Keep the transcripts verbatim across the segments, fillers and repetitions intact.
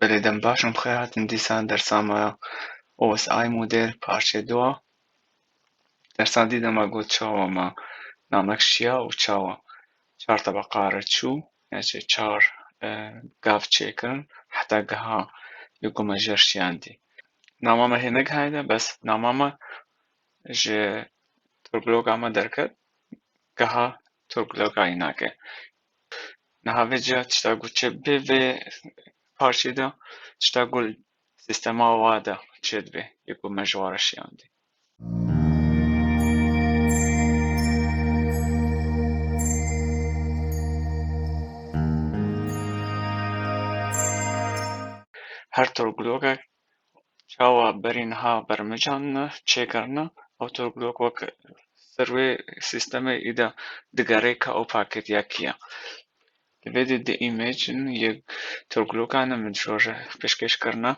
Belê dem baş û bixêr hatin dîsa dersa me ya O S I model parçe dua. Dersa dî de me got çawa me namek şiya û çawa çar tebeqa re çû, yani çar, e, gav çêkirin, heta giha yê ku me jê re şiyandî. Nama me hê negihayê de, bes nama me ji Turgloga me derket, giha Turgloga înake. Niha vê ciya tişta ku çêdibe vê parçê de, tişta ku sîstema wa de çêdibe, yê ku me ji wa re şiyandî. Her Turglogek çawa berî niha bermicandine, çêkirine, ew Turglog wek ser wê sîstemê îda digere ka ew pakêt ya kî ye. Di vê de di image in yek Turglogan e min şoje pêşkêş kirine.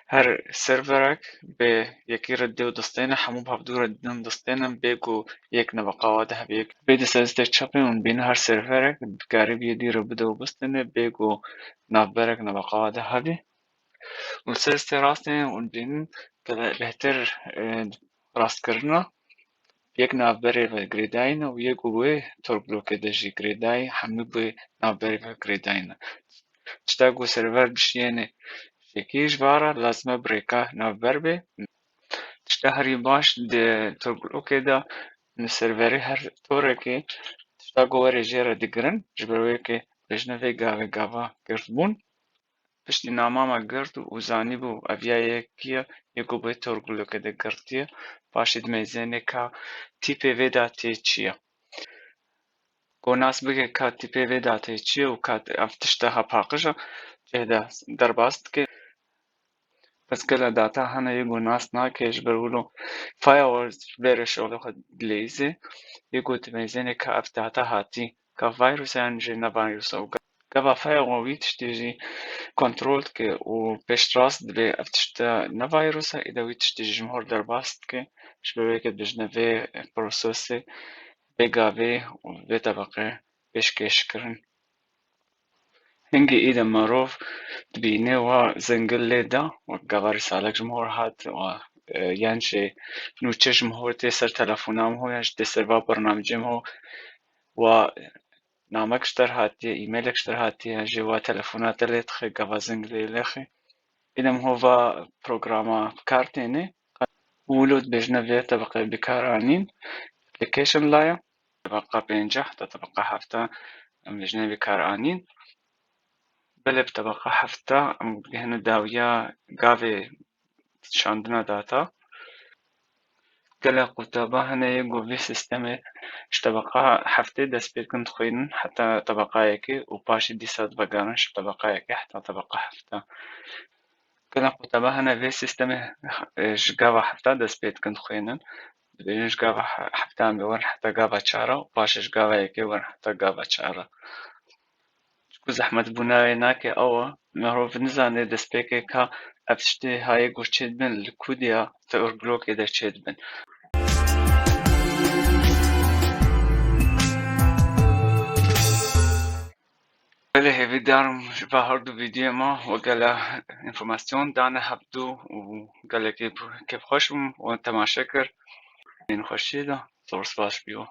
Her serverek bê yekî re dê û distêne, hemû bi hevdû re din distêne, bê ku yek nabeqa wa de hebe. Yek bê di ser sitê çepê hûn bînin her serverek dikarî bi yê dî re bide û bistêne, bê ku navberek nabeqa wa de hebe. Û li ser sitê rastê hûn dibînin gelek bêhtir, e, rastkirina yek navberê ve girêdayî ne û yek û wê Turglokê de jî girêdayî, hemî bi wê navberê ve girêdayî ne. Tişta ku server dişiyêne şekî ji va re lazim e bi rêka navber bê. Tişta herî baş di Turglokê de li serverê her torekê tişta ku werê jê re digirin, ji ber wê yekê bêjine vê gavê gava girt bûn. Piştî nama me girt û zanîbû ev ya yekî ye, yê ku bi Turglokê de girtiye, paşê dimeyzêne ka tîpê vê datê çi ye. Ku nas bike ka tîpê vê datê çi ye û ka ev tişta ha paqij e, cihda derbas dike. Bes gela data hene yê ku nas nake, ji ber wilo faya we ji vê re şixulê xwe dileyîzê, yê ku dimeyzêne ka ev data hatî, ka vîrus e yan jî ne vîrus e. Û gava faya we wî tiştê jî kontrol dike û pêşrast dibe ev tişta ne vîrus e, îda wî tiştê jî ji min hor derbas dike, ji ber wê yekê dibêjine vê prosesê, vê gavê û vê tebeqê pêşkêş kirin. Hingê î de mirov dibîne wa zingil lê da, wek gava rîsalek ji min hor hat, wa, e, yan jî nûçe ji min hor tê ser telefona min ho, yan jî tê ser va bernamecê min ho, wa namek ji te re hatiye, e-mailek ji te re hatiye, yan jî wa telefona te lê dixe, gava zingilê lê xe. Î de min ho va programa bi kar têne. Wilo dibêjine vê tebeqê bi kar anîn, application layer. Tebeqa pêncî heta tebeqa hefta em dibêjine bi kar anîn. Belê bi tebeqa hefta em digihine dawiya gavê şandina data. Gelek qutaba hene yê ku vê sîstemê ji tebeqa heftê dest pê dikin dixwînin heta tebeqa yekê û paşê dîsa divegerin ji tebeqa yekê heta tebeqa hefta. Gelek qutaba hene vê sîstemê, e, ji gava hefta dest pê dikin dixwînin. Dibêjin ji gava he-, hefta em ê werin heta gava çar a û paşê ji gava yekê werin heta gava çar a. Çiku zehmetbûna wê nake ew e, mirov nizane destpêkê ka ev tiştê ha yê ku çêdibin li ku diya Turglokê de çêdibin. Belê hêvîdar im ji va her du vîdyoyê me we gelek înformasyon dane hevdu û gelekî kêfxweş bûm we temaşe kir. Yên xweşiyê de zor spas ji bo we.